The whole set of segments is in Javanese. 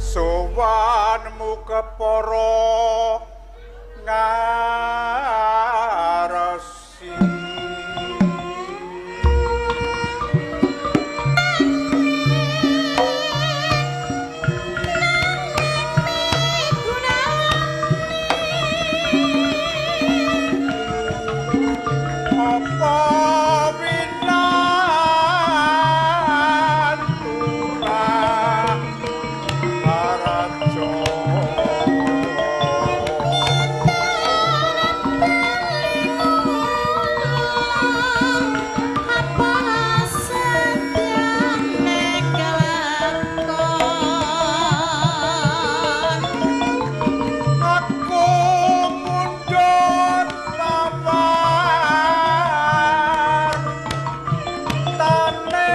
Sowanmu kepara ngarasi. Apa winantura raja Apa setyane kelakon? Aku mundhut tawar tane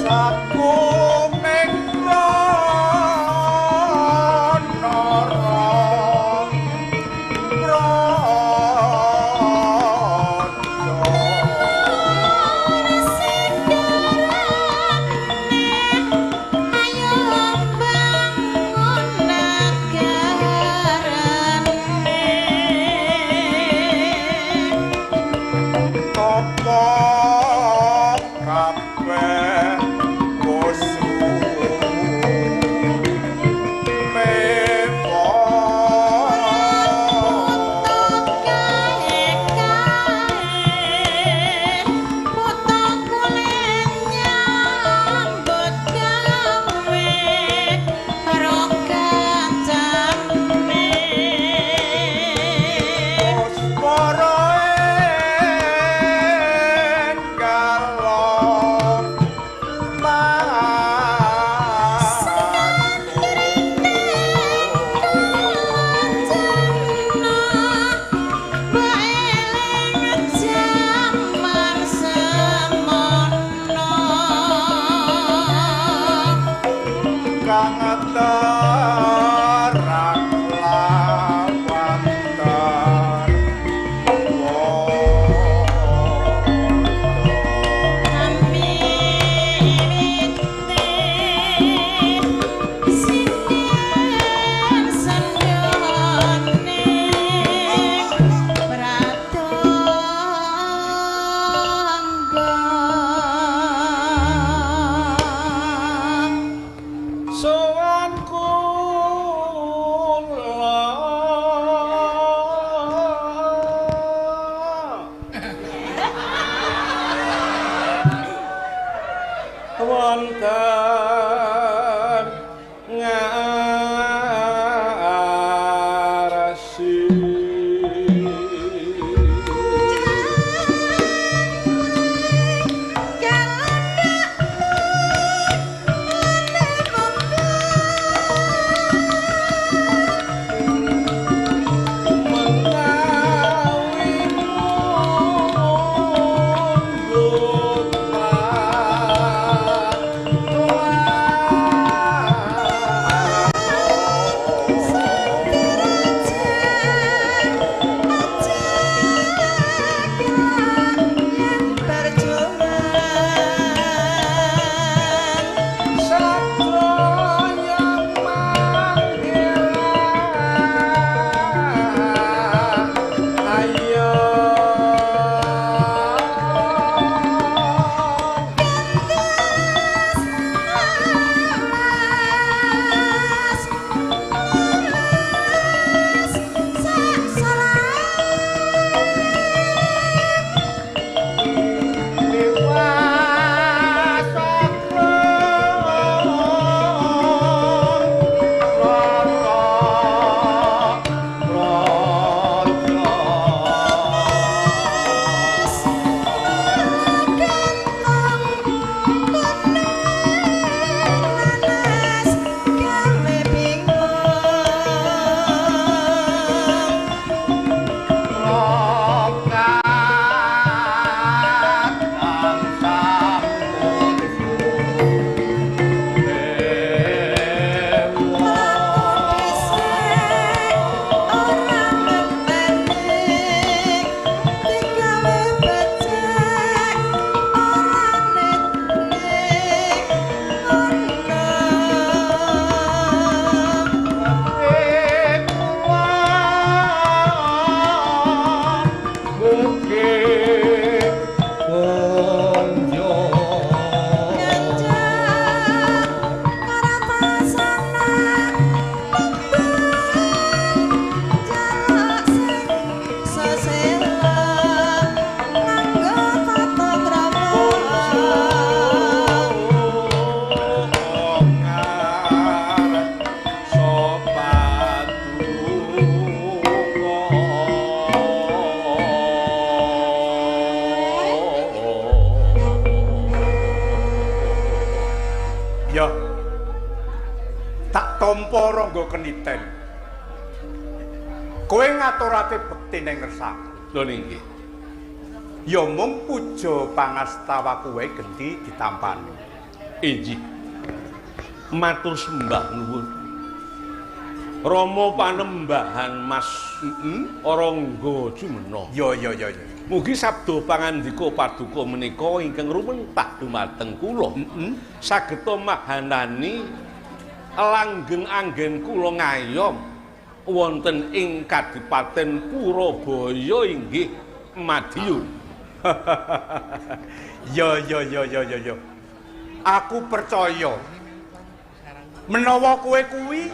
sakuming pranara praja. Ayo bangun negarane. Tapa kabeh kusu mepo para enggalo kang terang lawantar. Sowan kula wonten ngarasi. Menawi mundhut patuan. Ya. Tak tampa Rangga Keniten. Kowe ngaturake bekti ning ngersaku. Lho nggih. Ya mung puja pangastawa kowe genti ditampani. Inggih. Matur sembah nuwun. Rama Panembahan Mas Rangga Jumena. Ya ya ya ya. Mugi sabda pangandika paduka menika ingkang rumentah dumateng kula. Sageta mahanani langgeng anggen kula ngayom wonten ing Kadipaten Purabaya inggih Madiun. Ya ya ya ya ya ya. Aku percaya menawa kowe kuwi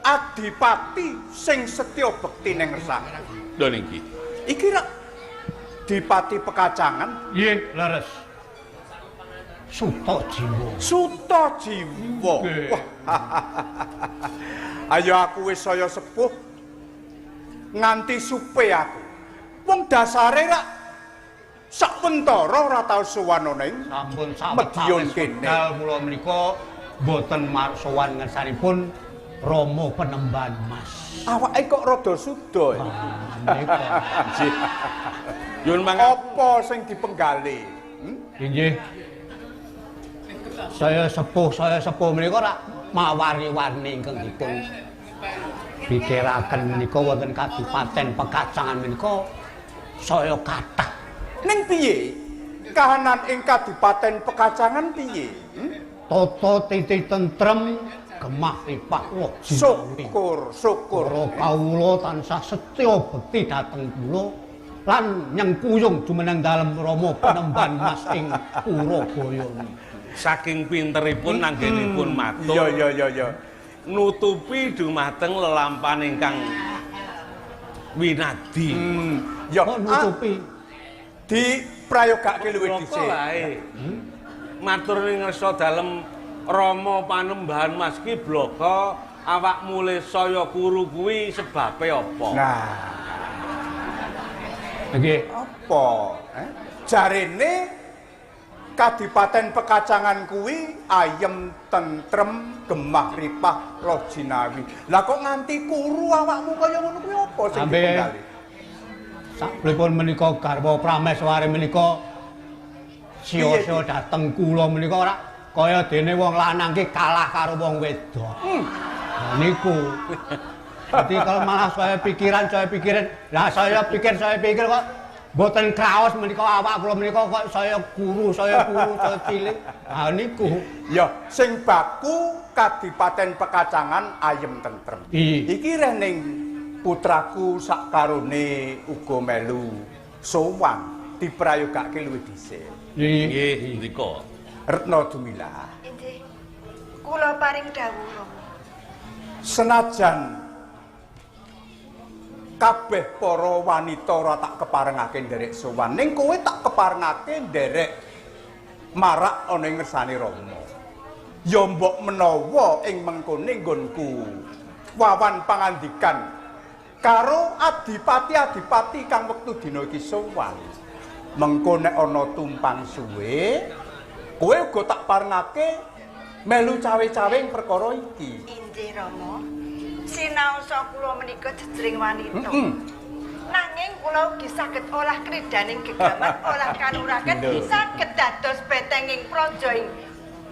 adipati sing setya bekti ning ngersaku. Lho nggih. Iki rak dipati Pekacangan. Nggih, leres. Suta jiwa. Suta jiwa. Wah. Ayo aku wis saya sepuh nganti supe aku. Wong dasare rak sakwentara ora tau sowan ana ing sampun Madiun kene. Mula menika mboten sowan ngersanipun Rama Panembahan Mas. Awake kok rada suda ya. Nggih. Nyuwun mangga. Apa sing dipenggali? Nggih. Saya sepuh menika rak mawari-warni ingkang dipun pikiraken menika wonten Kadipaten Pekacangan menika saya kathah. Ning piye? Kahanan ing Kadipaten Pekacangan piye? Tata titi tentrem, gemah ripah loh jinawi. Syukur, syukur. Para kawula tansah setya bekti dhateng kula lan nyengkuyung jumeneng dalem Rama Panembahan Mas ing Purabaya. Saking pinteripun anggenipun matur. Iya iya iya iya. Nutupi dumateng lelampahan ingkang winadi. Ya kok nutupi? Di prayogake luwih dhisik. Matur ning ngersa dalem Rama Panembahan Mas ki blaka awak mulih saya kuru kuwi sebabe apa? Nah. Nggih. Apa? Jarene Kadipaten Pekacangan kuwi ayem tentrem gemah ripah loh jinawi. Lah kok nganti kuru awakmu kaya ngono kuwi apa sing dipenggali? Sapripun menika garwa prameswari menika sia-sia dhateng kula menika ora kaya dene wong lanang ki kalah karo wong wedok. Nah niku. Dadi kalau malah saya pikiran, lah saya pikir kok mboten kraos menika awak kula menika kok saya kuru, saya cilik. Ha niku. Ya, sing baku Kadipaten Pekacangan ayem tentrem. Iki rening putraku sakarone uga melu sowan diprayogake luwih dhisik. Nggih, ndika. Retna Dumilah. Inggih. Kula paring dawuh, Rama. Senajan kabeh para wanita ora tak keparengake nderek sowan, ning kowe tak keparengake nderek marak ana ing ngersane Rama. Ya mbok menawa ing mengkone nggonku wawan pangandikan karo adipati-adipati kang wektu dina iki sowan. Mengko nek ana tumpang suwe, kowe uga tak parengake melu cawe-cawe ing perkara iki. Inggih, Rama. Sinaosa kula menika jejering wanita. Nanging kula ugi saged olah kridaning gegaman, olah kanuragan, saged dados betenging praja ing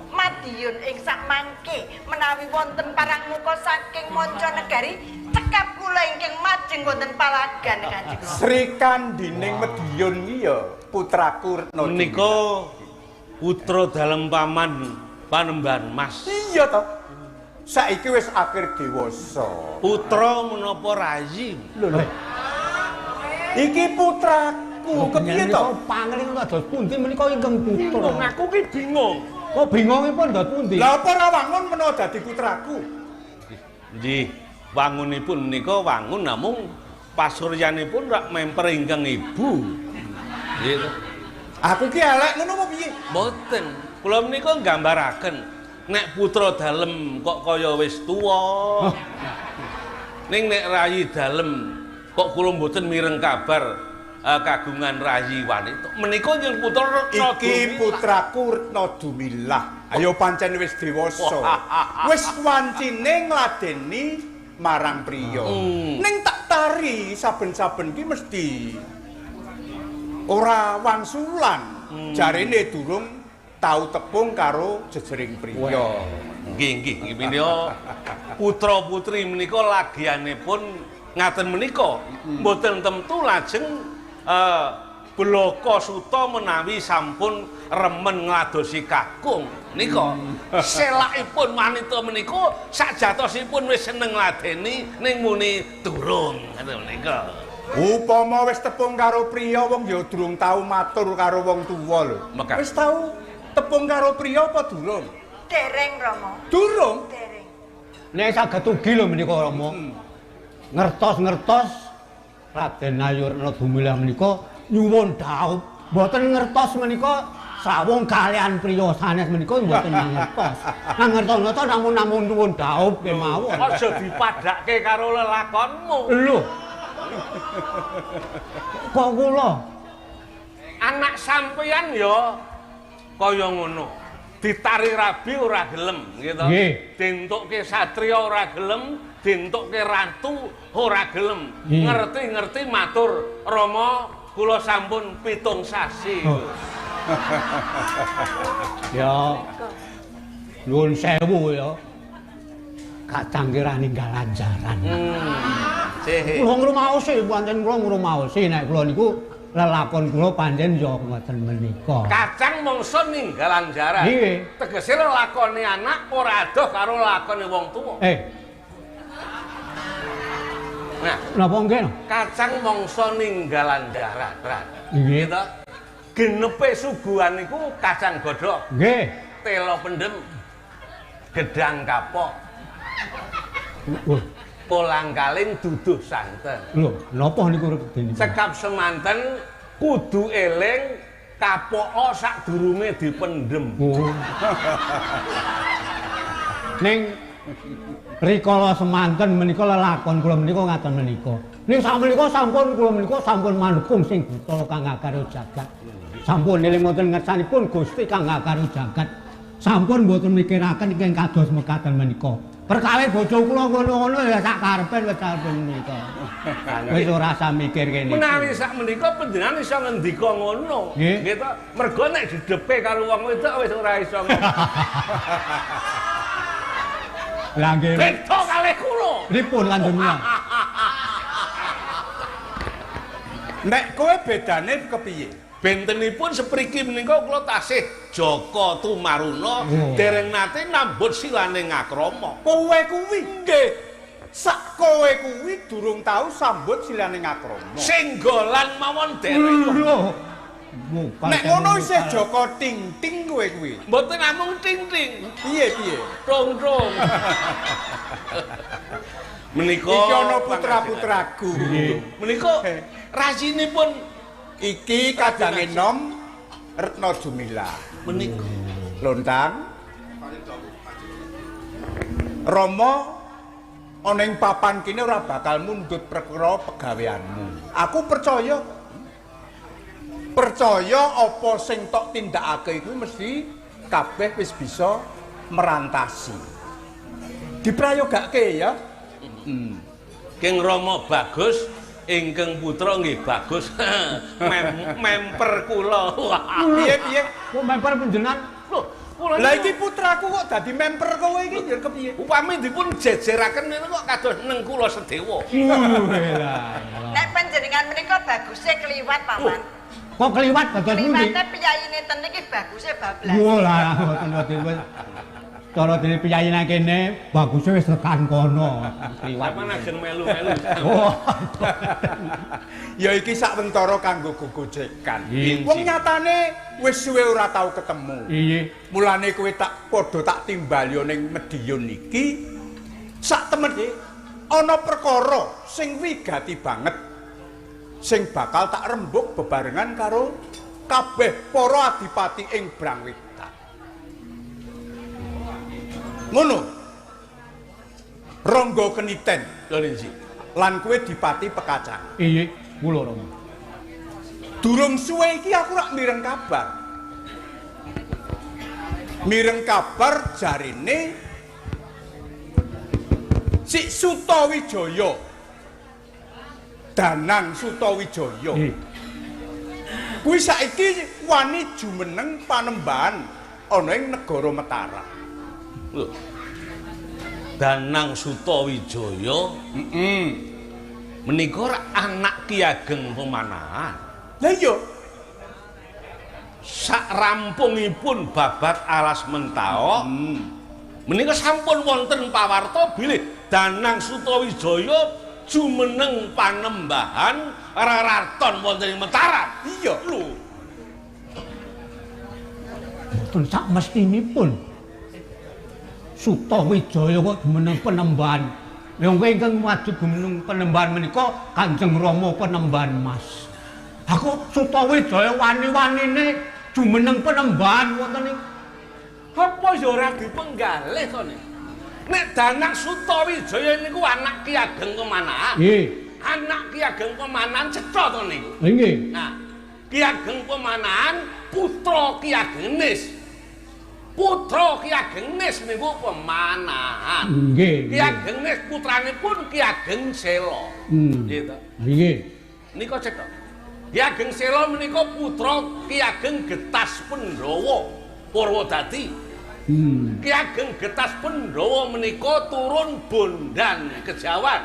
Madiun ing sakmangke menawi wonten parangmuka saking manca negari cekap kula ingkang majeng wonten palagan Kanjeng Rama. Sri Kandining Madiun iki ya putraku Retna. Menika putra dalem paman Panembahan Mas. Iya to. Saiki wis akhir dewasa. Putra menapa rayi? Lho lho. Iki putraku kepiye to? Pangling dados pundi menika ingkang putra? Bingung aku ki bingung. Kok bingungipun dados pundi? Lah apa ora wangun menawa dadi putraku? Nggih, wangunipun menika wangun namung pasuryanipun rak memper ingkang ibu. Nggih to. Aku ki elek ngono apa piye? Mboten. Kula menika nggambaraken nek putra dalem kok kaya wis tuwa. Ning nek rayi dalem kok kula mboten mireng kabar kagungan rayi wanita. Menika yen putra Retna Iki putraku Retna Dumilah. Ayo pancen wis dewasa. Wis wancine ngladeni marang priya. Ning tak tari saben-saben ki mesti ora wangsulan. Jarene durung tau tepung karo jejering priya. Nggih, nggih, menika putra-putri menika lagianipun ngaten menika. Mboten temtu lajeng blaka suta menawi sampun remen ngladosi kakung nika. Selakipun wanita menika sajatosipun wis seneng ngladeni ning muni durung ngoten menika. Upama wis tepung karo priya wong ya durung tau matur karo wong tuwa lho. Wis tau tepung karo priya apa durung? Dereng, Rama. Durung? Dereng. Nek saged ugi lho menika Rama. Ngertos-ngertos Raden Ayu Retna Dumilah menika nyuwun dhaup. Mboten ngertos menika sawung kalian priya sanes menika mboten ngertos. Nang ngertos-ngertos namung-namung nyuwun dhaup kemawon. Aja dipadhakke karo lelakonmu. Lho. Kok kula? Anak sampeyan ya kaya ngono. Ditari rabi ora gelem gitu. Dientukke satriya ora gelem, dientukke ratu ora gelem. Ngerti-ngerti matur, Rama kula sampun 7 sasi. Oh. Ya. Nuwun sewu ya. Kacang ki ra ninggal lanjaran. Kula ngrumaosi, pancen kula ngrumaosi nek kula niku lelakon kula pancen ya ngoten menika. Kacang mongso ninggal lanjaran. Nggih. Tegese lelakone anak ora adoh karo lelakone wong tuwa. Nah, napa nggih? Kacang mongso ninggal lanjaran. Nggih. Gitu. Genepe suguhan niku kacang godhog. Nggih. Telo pendem. Gedang kapok. Kolang kaling duduh santen. Lho, napa niku niku? Cekap semanten kudu eling kapoka sadurunge dipendhem. Oh. Ning rikala semanten menika lelakon kula menika ngaten menika. Ning sakmenika sampun kula menika sampun manukung sing buta kang ngakaro jagat. Sampun eling wonten ngersanipun Gusti kang ngakaro jagat. Sampun mboten mikiraken ingkang kados mekaten menika. Perkawis bojo kula ngono-ngono ya sak karepen wis sampun menika. Wis ora usah mikir kene. Menawi sak menika panjenengan iso ngendika ngono. Nggih to? Mergo nek didepe karo wong wedok wis ora iso. Lah nggih. Beda kalih kula. Pripun lanjutnya? Nek kowe bedane kepiye? Bentenipun sepriki menika kula tasih Jaka Tumaruna dereng nate nambut silane ngakrama. Kowe kuwi nggih. Sak kowe kuwi durung tau sambut silane ngakrama. Senggolan mawon dereng. Lho. Nek ngono isih Jaka ting-ting kowe kuwi. Mboten namung ting-ting. Piye piye? Tung-tung. Menika iki ana putra-putraku. Menika rasinipun iki kadange nom Retna Dumilah. Menika lontang Rama ana ing papan kene ora bakal mundhut perkara pegaweanmu. Aku percaya. Percaya apa sing tok tindakake iku mesti kabeh wis bisa merantasi. Diprayogake ya. Keng Rama bagus, ingkang putra nggih bagus. Memper kula. Piye piye? Kok memper panjenengan? Lho, kula Lah iki putraku kok dadi memper kowe iki ya kepiye? Upami dipun jejeraken niku kok kados neng kula sedewa. Nek panjenengan menika baguse kliwat, Paman. Kok kliwat dados pundi? Kliwate piyayine ten iki baguse bablas. Walah, mboten mboten. Cara dene piyayi nang kene baguse wis tekan kono. Kliwat. Sampeyan ajeng melu-melu. Oh. Ya iki sawentara kanggo gogojekan. Wong nyatane wis suwe ora tau ketemu. Iya. Mulane kowe tak padha tak timbali ning Mediun iki. Sak temene ana perkara sing wigati banget sing bakal tak rembug bebarengan karo kabeh para adipati ing Brangwetan. Ngono. Rangga Keniten lho Rinci. Lan kowe dipati pekacang. Iya, kula Rama. Durung suwe iki aku rak mireng kabar. Mireng kabar jarine si Sutawijaya. Danang Sutawijaya. Kuwi saiki wani jumeneng panembahan ana ing negara Mataram. Lho. Danang Sutawijaya menika anak Ki Ageng Pemanahan. Lah iya. Sak rampungipun babat Alas Mentao, menika sampun wonten pawarta bilih Danang Sutawijaya jumeneng panembahan raraton wonten ing Mataram. Iya lho. Mboten sak mestinipun Sutawijaya kok jumeneng penembahan. Wong ingkang wajib jumeneng penembahan menika Kanjeng Rama Penembahan Mas. Aku Sutawijaya wani-wanine jumeneng penembahan wonten ing apa ya ora dipenggalih to nek. Nek Danang Sutawijaya niku anak Ki Ageng Pemanahan. Nggih. Anak Ki Ageng Pemanahan cetha to niku. Nggih. Nah, Ki Ageng Pemanahan putra Ki Ageng Nis. Putra Ki Ageng Nis niku Pemanahan. Nggih. Ki Ageng Nis putranipun Ki Ageng Sela. Nggih to. Nggih. Nika cetha. Ki Ageng Sela menika putra Ki Ageng Getas Pandhawa Purwodadi. Ki Ageng Getas Pandhawa menika turun Bondan Kejawan.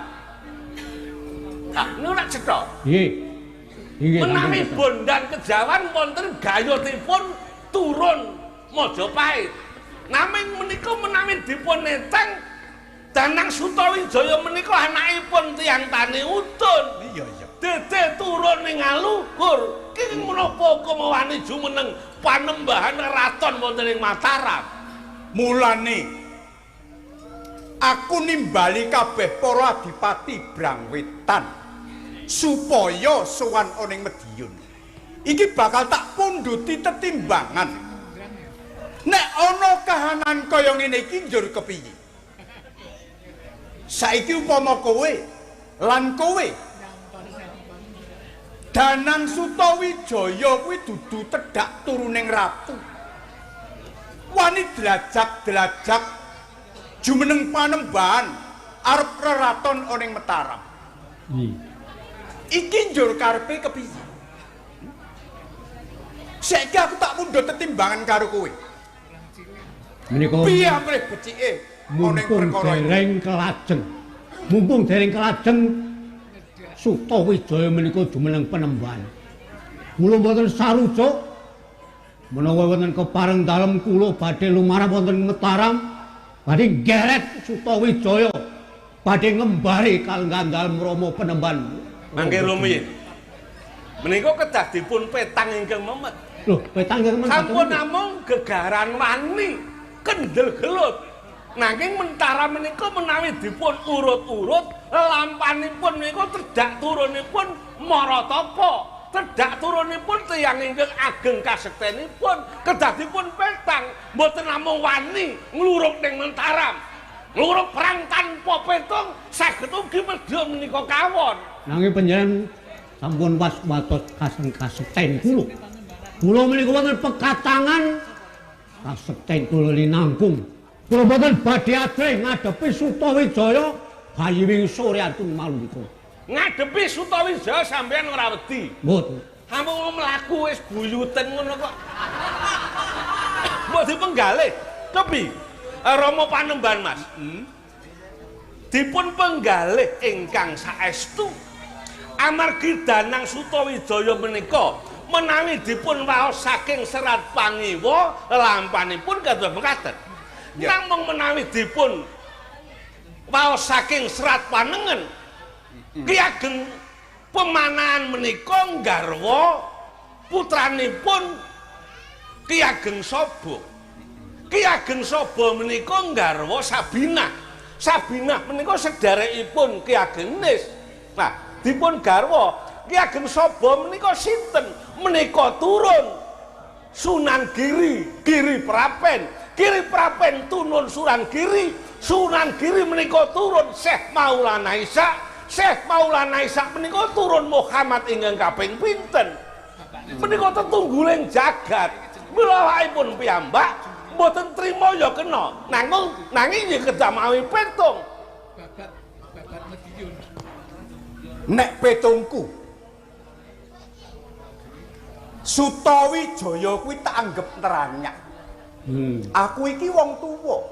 Nah, niku rak cetha. Nggih. Nggih. Menawi Bondan Kejawan wonten gayutipun turun Majapahit. Naming menika menawi dipun neteng Danang Sutawijaya menika anakipun tiyang tani udun. Iya iya. Dede turun ing aluhur. Kenging menapa kemawani jumeneng panembahan raton wonten ing Mataram. Mulane aku nimbali kabeh para adipati Brangwetan supaya sowan ana ing Madiun. Iki bakal tak pundhuti tetimbangan. Nek ana kahanan kaya ngene iki njur kepiye? Saiki upama kowe lan kowe Danang Sutawijaya kuwi dudu tedhak turuning ratu. Wani dlajak-dlajak jumeneng panembahan arep reraton ana ing Mataram. Iki njur karepe kepiye? Saiki aku tak mundhut tetimbangan karo kowe. Menika piye amrih becike ana ing perkara dereng kelajeng. Mumpung dereng kelajeng Sutawijaya menika jumeneng penembahan. Kula mboten sarujuk menawa wonten kepareng dalem kula badhe lumarah wonten Mataram badhe nggeret Sutawijaya badhe ngembari kalenggan dalem Rama Penembahan. Mangke rumiyin. Menika kedah dipun petang ingkang memet. Lho, petang ingkang memet. Sampun namung gegaran wani kendel gelut. Nanging mentara menika menawi dipun urut-urut lampanipun menika tedhak turunipun Maratapa, tedhak turunipun tiyang ingkang ageng kasektenipun kedah dipun petang, mboten namung wani ngluruk ning Mataram. Ngluruk perang tanpa petung saged ugi Madya menika kawon. Nanging panjenengan sampun was-watos kaseng-kasekten kula. Kula menika wonten pekatangan kasekten kula linangkung. Kula boten badhe adreh ngadepi Sutawijaya bayiwing sore antun malungka. Ngadepi Sutawijaya sampeyan ora wedi? Mboten. Ampun mlaku wis buyuten ngono kok. Mbok dipenggalih. Kepi? Rama Panembahan Mas. Dipun penggalih ingkang saestu. Amargi Danang Sutawijaya menika menawi dipun waos saking serat pangiwa lampanipun kados mekaten. Namung menawi dipun waos saking serat panengen Ki Ageng Pemanahan menika nggarwa putranipun Ki Ageng Saba. Ki Ageng Saba menika nggarwa Sabinah. Sabinah menika sedherekipun Ki Ageng Nis. Nah, dipun garwa Ki Ageng Saba menika sinten? Menika turun Sunan Giri, Giri Prapen. Giri Prapen tunun Sunan Giri, Sunan Giri menika turun Syekh Maulana Ishak, Syekh Maulana Ishak menika turun Muhammad ingkang kaping pinten? Menika tetungguling jagat. Mila awakipun piyambak mboten trima ya kena. Nanging nanging ya kedah mawi petung. Nek petungku Sutawijaya kuwi tak anggep neranyak. Aku iki wong tuwa.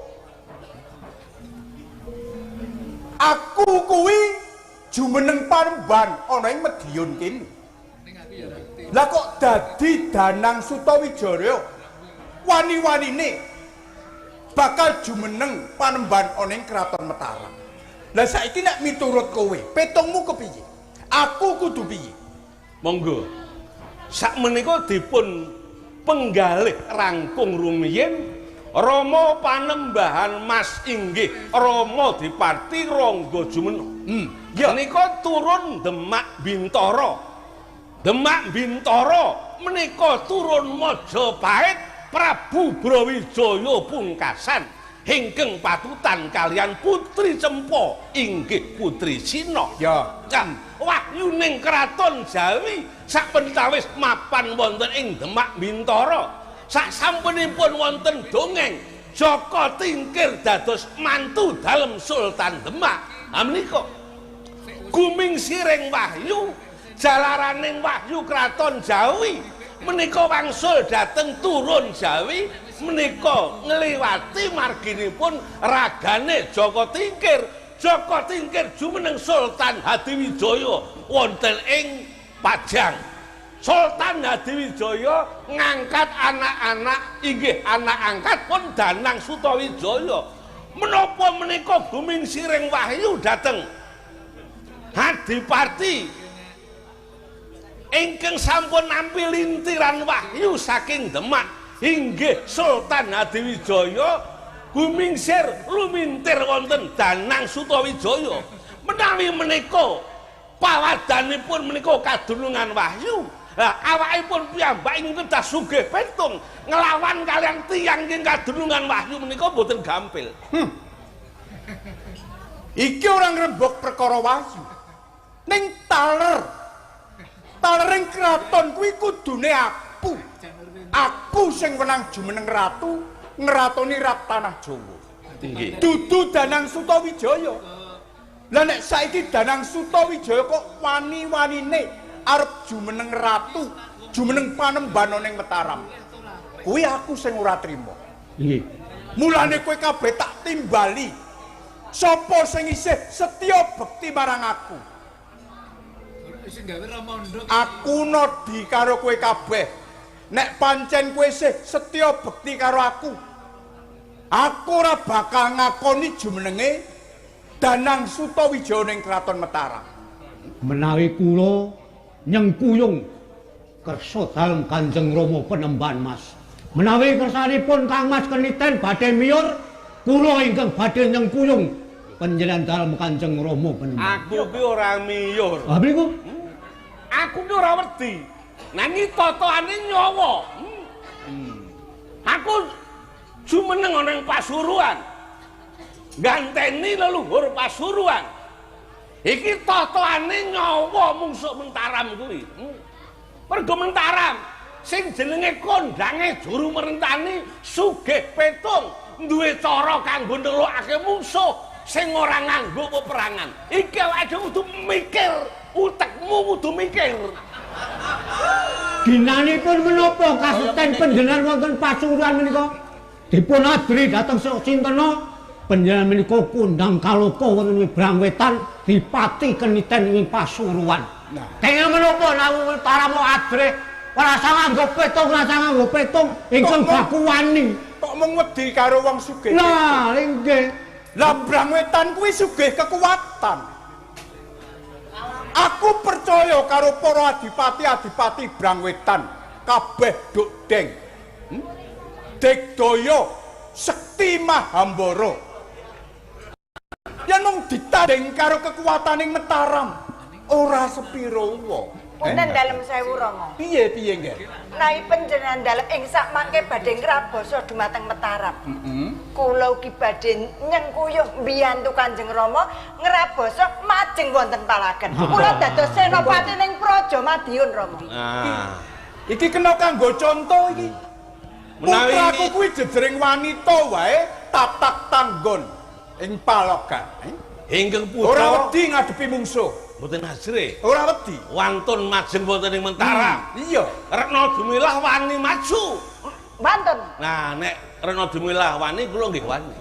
Aku kuwi jumeneng panemban ana ing Madiun kene. Lah kok dadi Danang Sutawijaya wani-wanine bakal jumeneng panemban ana ing Kraton Mataram. Lah saiki nek miturut kowe, petungmu kepiye? Aku kudu piye? Monggo. Sakmenika dipun penggalih rangkung rumiyin Rama Panembahan Mas inggih Rama Dipati Rangga Jumeneng. Menika turun Demak Bintara. Demak Bintara menika turun Majapahit Prabu Brawijaya pungkasan ingkang patutan kalian Putri Cempa inggih Putri Cina. Ya. Wahyuning Kraton Jawi sakpentawis mapan wonten ing Demak Bintara. Sasampunipun wonten dongeng Jaka Tingkir dados mantu dalem Sultan Demak. Ha menika gumingsiring wahyu jalaraning wahyu Kraton Jawi menika wangsul dhateng turun Jawi menika ngliwati marginipun ragane Jaka Tingkir. Jaka Tingkir jumeneng Sultan Hadiwijaya wonten ing Pajang. Sultan Hadiwijaya ngangkat anak-anak inggih anak angkat pun Danang Sutawijaya. Menapa menika gumingsiring wahyu dhateng Hadipati ingkang sampun nampi lintiran wahyu saking Demak inggih Sultan Hadiwijaya gumingsir lumintir wonten Danang Sutawijaya. Menawi menika pawadanipun menika kadunungan wahyu, lah awakipun piyambak ing kedah sugih petung nglawan kalian tiyang ingkang kadunungan wahyu menika mboten gampil. Iki ora ngrembug perkara wahyu. Ning taler. Talering kraton kuwi kudune aku. Aku sing wenang jumeneng ratu ngratoni rat tanah Jawa. Nggih. Dudu Danang Sutawijaya. Lah nek saiki Danang Sutawijaya kok wani-wanine arep jumeneng ratu, jumeneng panemban ning Mataram. Kuwi aku sing ora trima. Nggih. Mulane kowe kabeh tak timbali. Sapa sing isih setya bekti marang aku? Aku nodi karo kowe kabeh. Nek pancen kowe isih setya bekti karo aku, aku ora bakal ngakoni jumenenge Danang Sutawijaya ning Kraton Mataram. Menawi kula nyengkuyung kersa dalem Kanjeng Rama Panembahan Mas. Menawi kersanipun Kang Mas Keniten badhe miyur, kula ingkang badhe nyengkuyung panjenengan dalem Kanjeng Rama Panembahan. Aku ki ora miyur. Ah mriku? Aku ki ora wedi. Nanging totoane nyawa. Aku jumeneng ana ing Pasuruan. Ganteni leluhur Pasuruan. Iki totoane nyawa mungsuh Mentaram kuwi. Mergo Mentaram sing jenenge kondange juru merentani sugih petung duwe cara kanggo nelokake mungsuh sing ora nganggo peperangan. Iki awake dhewe kudu mikir, utekmu kudu mikir. Ginanipun menapa kaseten panjenengan wonten Pasuruan menika dipun adri dhateng Sintena panjenengan menika kondang kaloka wonten Brangwetan dipati Keniten ing Pasuruan. Nah, kenging menapa Mataram adre ora nganggo petung, ora nganggo petung ingkang baku wani. Kok mung wedi karo wong sugih? Lah nggih. Lah Brangwetan kuwi sugih kekuatan. Aku percaya karo para adipati-adipati Brangwetan kabeh duk deng. Digdaya sekti Mahambara. Yen mung ditanding karo kekuataning Mataram ora sepira wae. Punten dalem sewu Rama. Piye piye nggih? Menawi panjenengan dalem ing sakmangke badhe ngrabasa dumateng Mataram. Kula ugi badhe nyengkuyung mbiyantu Kanjeng Rama ngrabasa majeng wonten Palaken. Kula dados senopati ning Praja Madiun Rama. Ah. Iki kena kanggo conto iki. Menawi Putraku kuwi jejering wanita wae tatak tanggon ing palogan. Ingkang Ora putra wedi ngadepi mungsuh. Mboten ajrih. Ora wedi. Wantun majeng wonten ing Mentara. Iya. Retno Dumilah wani maju. Wantun. Nah, nek Retno Dumilah wani kula nggih wani.